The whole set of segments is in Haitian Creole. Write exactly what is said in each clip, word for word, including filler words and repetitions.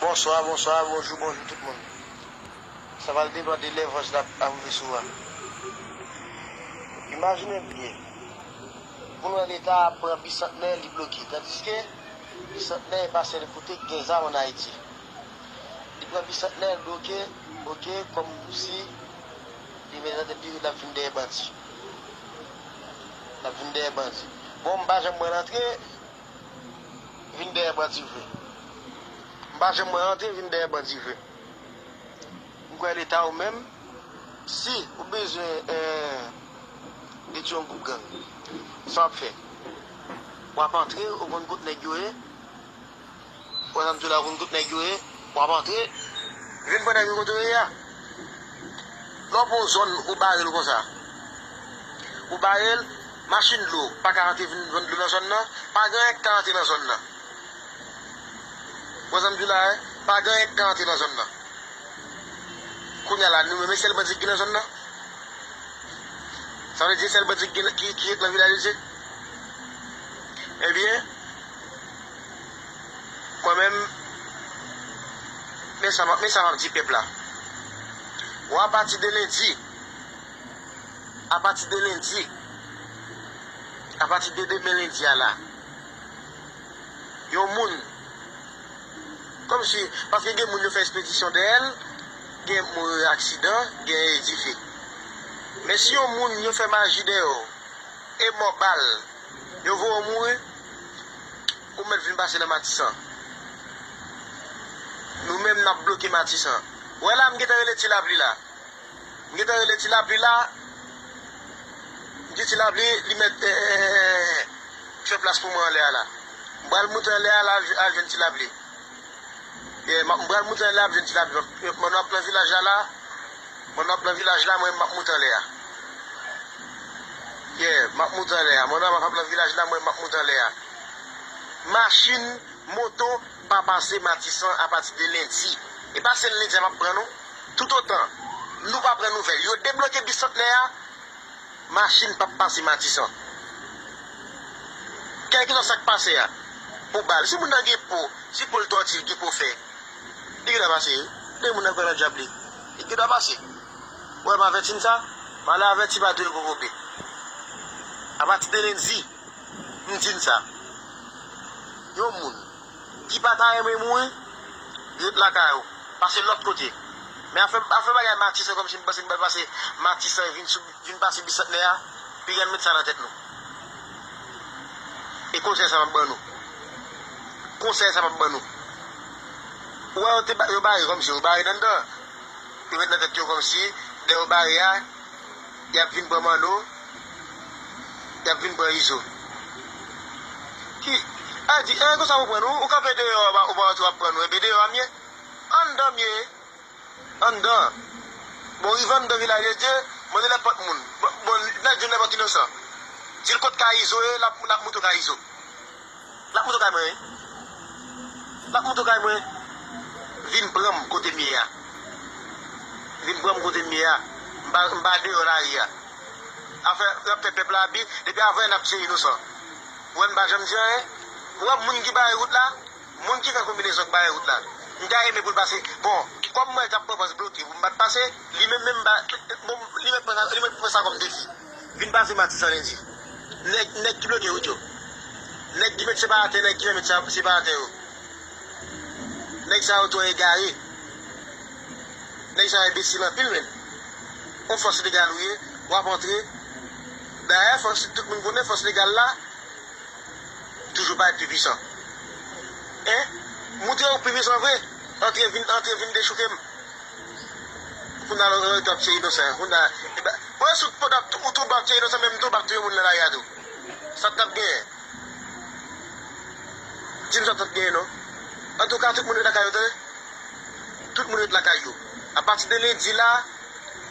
Bonswa, bonswa, bonjou, bonjou tout moun. Sa pral depann de lè vòs la ap rive sou ou a. Imajine byen, pou n wè Leta ap pran Bisantnè, li bloke. Tandiske Bisantnè e pa sèl kote k gen zam ann Ayiti. Li pran Bisantnè, l bloke, oke, kòmsi li mete nan tèt li l ap vin dèyè bandi. L ap vin dèyè bandi. Bon, m pa janm wè l antre, vin dèyè bandi vre. M pa janm wè antre vin dèyè bandi vre. M kwè Leta ou menm, si ou bezwen eh, detwi yon gwoup gang, sa w ap fè? W ap antre, ou konn kot nèg yo ye. Ou wè sa m di w la, ou konn kot nèg yo ye. W ap antre, vin pran nèg yo kote yo ye a. Lè w pran yon zòn, ou bare l konsa. Ou bare l, machin dlo pa ka antre vin vann dlo nan zòn nan, pa gen anyen k ka antre nan zòn nan. Ou wè sa m di w la, wi? Pa gen anyen k ka antre nan zòn nan. Kounye a la, nou menm, e sèl bandi ki gen nan zòn nan? Sa vle di e sèl bandi ki, ki, ki ret nan Vilaj de Dye? Ebyen, mwen menm, men sa, men sa m ap di pèp la. Bon, apati de lendi, apati de lendi, apati de demen lendi a la, yon moun, kòmsi, paske gen moun yo fè espedisyon dèyè l, gen moun yo aksidan, gen e dife. Men si yon moun yo fè maji dèyè w, e mò bal, yo voye w mouri, ou mèt vin pase nan Matisan. Nou menm n ap bloke Matisan. Ou wè la, m gentan rele Ti Lapli la. M gentan rele Ti Lapli la. M di Ti Lapli, li mèt eh, eh, eh, eh, fè plas pou mwen anlè a la. M pral moute anlè a la, al jwenn Ti Lapli. Yeah, m ap- m pral moute anlè a, al jwenn Ti Lapli. Mwen ap nan vilaj la la. Mwen ap nan vilaj la, mwen m ap moute anlè a. Yeah, m ap moute anlè a. Mwen ap nan vilaj la, mwen m ap moute anlè a. Machin, moto pa pase Matisan apati de lendi. E pa sèl lendi a m ap pran non. Toutotan nou pa pran nouvèl, yo debloke Bisantnè a, machin p ap pase Matisan. Kèlkeswa sa k pase a, pou bal. Si moun nan gen po, si po l tòti, l gen po fè, li gen dwa pase, wi. Lè moun nan kwè nan dyab li, li gen dwa pase. Ou wè m avèti n sa, malè avèti pa dwe kokobe. Apati de lendi, m di n sa. Yon moun ki pa ta renmen mouri, ret lakay ou. Pase lòt kote. Men afè, afè bagay Matisan kòmsi m panse m pral pase Matisan vin sou, vin pase Bisantnè a, piga n met sa nan tèt nou. E konsèy sa m ap ban nou. Konsèy sa m ap ban nou. Ou wè yo te ba- yo bare kòmsi, yo bare nan anndan. Yo met nan tèt yo kòmsi, lè yo bare a, y ap vin pran Manno, y ap vin pran Izo. Ki, a di, e konsa ou pran nou, ou kanpe deyò, ou pa, ou pa antre w ap pran nou, enben deyò a m ye. Anndan m ye, anndan. Bon, rive anndan Vilaj de Dye, mande nenpòt moun. Bon, bon, nèg jwenn nenpòt inosan. Di l kot kay Izo ye, l ap, l ap moute w kay Izo. L ap moute w kay mwen, wi. L ap moute w kay mwen. Vin pran m kote m ye a. Vin pran m kote m ye a. M pa, m pa deyò lari a. Afè, y ap fè pèp la abi, depi avanyè n ap tiye inosan. Ou wè n pa janm di anyen. Ou wè moun ki bare wout la, moun ki fè konbinezon k bare wout la. M ta renmen pou l pase. Bon, kòm mwen t ap pran pòz bloke pou m pa t pase, li menm menm ba, bon, li mèt pran sa, li mèt pran sa kòm defi. Vin pase Matisan lendi. Nèg, nèg ki bloke wout yo. Nèg ki met separatè, nèg ki pa met sa- separatè yo. Nèg sa yo twò egare. Nèg sa yo enbesil anpil menm. On fòs legal ou ye, w ap antre. Dayè, fòs, tout moun konnen fòs legal la toujou parèt pi pwisan. Hein? Montre ou pi pwisan vre. Antre vin, antre vin dechouke m. Kounye a la, ou t ap tiye inosan. Kounye a, e ben, mwen sou pandan ou tou bak tiye inosan, menm tou bak touye moun nan lari a tou. Sa t ap genyen? Di m sa t ap genyen non. Antouka, tout moun ret lakay yo, tande. Tout moun ret lakay yo. Apati de lendi la,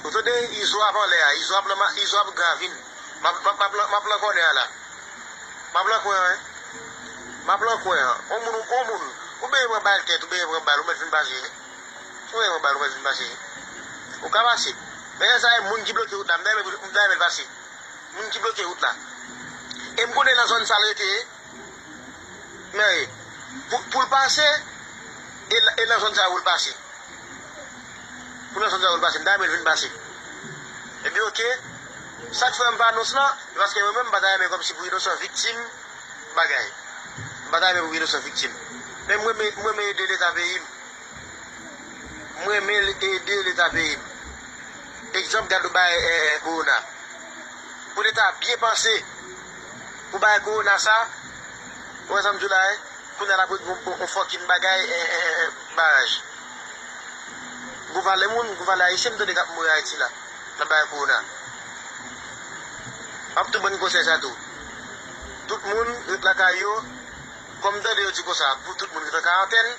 ou tande, Izo ap anlè a, Izo ap nan ma- Izo ap gravin. M ap, m ap, m ap, m ap lan kònè a la. M ap lan kwen an, wi. M ap lan kwen an. On moun, on moun. Ou benyen pran bal tèt, ou benyen pran bal, ou mèt vin pase. Ou benyen pran bal, ou mèt vin pase. Ou ka pase. Men lè sa e moun ki bloke wout la, m ta renmen, m ta renmen l pase. Moun ki bloke wout la. E m konnen nan zòn sa l rete, men pou, pou l pase, E la- e nan zòn sa yo pou l pase. Pou nan zòn sa yo pou l pase, m ta renmen l vin pase. Ebyen, oke. Sa k fè m pa anons lan, se paske mwen menm, m pa ta renmen kòmsi pou inosan viktim bagay. M pa ta renmen pou inosan viktim. Men mwen, mwen, mwen ede Leta peyi m. Mwen renmen ede Leta peyi m. Egzanp, gade w bay eh, eh, kowona. Pou Leta byen panse pou bay kowona sa, ou wè sa m di w la, eh? Kounye a l ap ret gon on fòkin bagay, eh, eh, eh, baraj. Gon valè moun, gon valè ayisyen m tande k ap mouri Ayiti la, nan bagay kowona. M ap tou ban n konsèy sa tou. Tout moun ret lakay yo, kòm m tande yo di konsa, pou tout moun ret an karantèn,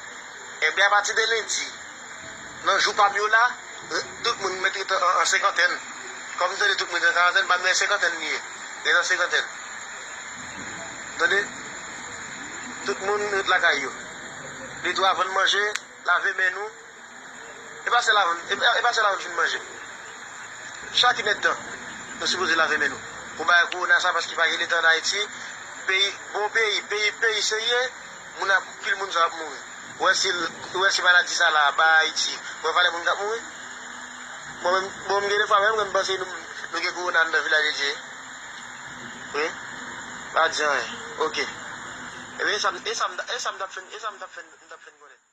Ebyen, apati de lendi, nan jou pa m yo la, tout moun mèt ret an, an senkantèn. Kòm m tande tout moun ret an karantèn, pa m nan senkantèn li ye. Ret an senkantèn. Tande? Tout moun ret lakay yo. Li tou avan n manje, lave men nou. E pa sèl avan, e pa, e pa sèl avan n fin manje. Chak inèdtan, nou sipoze lave men nou. Pou bagay kowona sa, paske pa gen Leta ann Ayiti, peyi, bon peyi, peyi, peyi serye, moun ap, pil moun sa ap mouri. Ou wè si, ou wè si maladi sa la ba Ayiti, ou wè valè moun k ap mouri? Mwen menm, bon, m gen de fwa menm, mwen m panse nou, nou gen kowona anndan Vilaj de Dye. Wi. Pa di anyen. Oke. Ebyen, e sa m, e sa m, e sa m t ap fè, e sa m t ap fè, m t ap fè konnen.